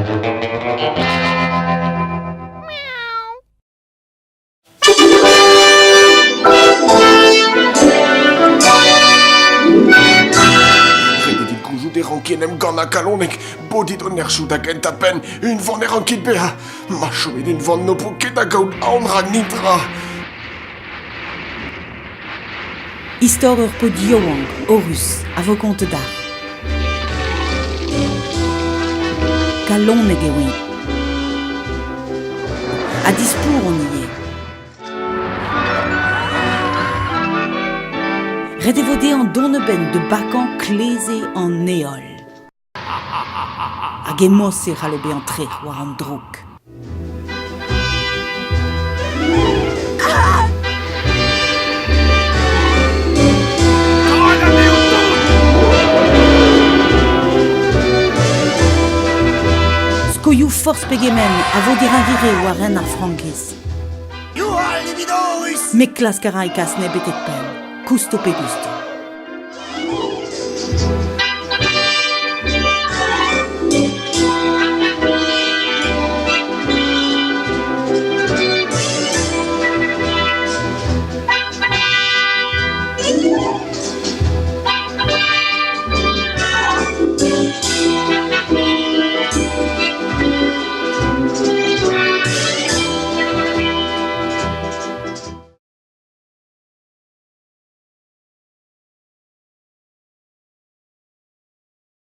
Ret eo dit gouzout e ranki en em gannañ kalonek, bodit ho nerzhioù da gentañ-penn, unvan e rankit bezañ. Ma chomit unvan n'ho po ket da gaout aon rak netra. Istor ur paotr yaouank, Horus, a vo kontet deoc'h. Kalonek eo-eñ. Ha dispouron ivez. Ret e vo dezhañ dont a-benn da bakañ kleze an heol. Hag emañ-se c'hallo bezañ trec'h war an droug. Skoioù forzh pegement a vo dirak war ren ar frankiz. Met klask a ra e kas neb betek penn, kousto pe gousto.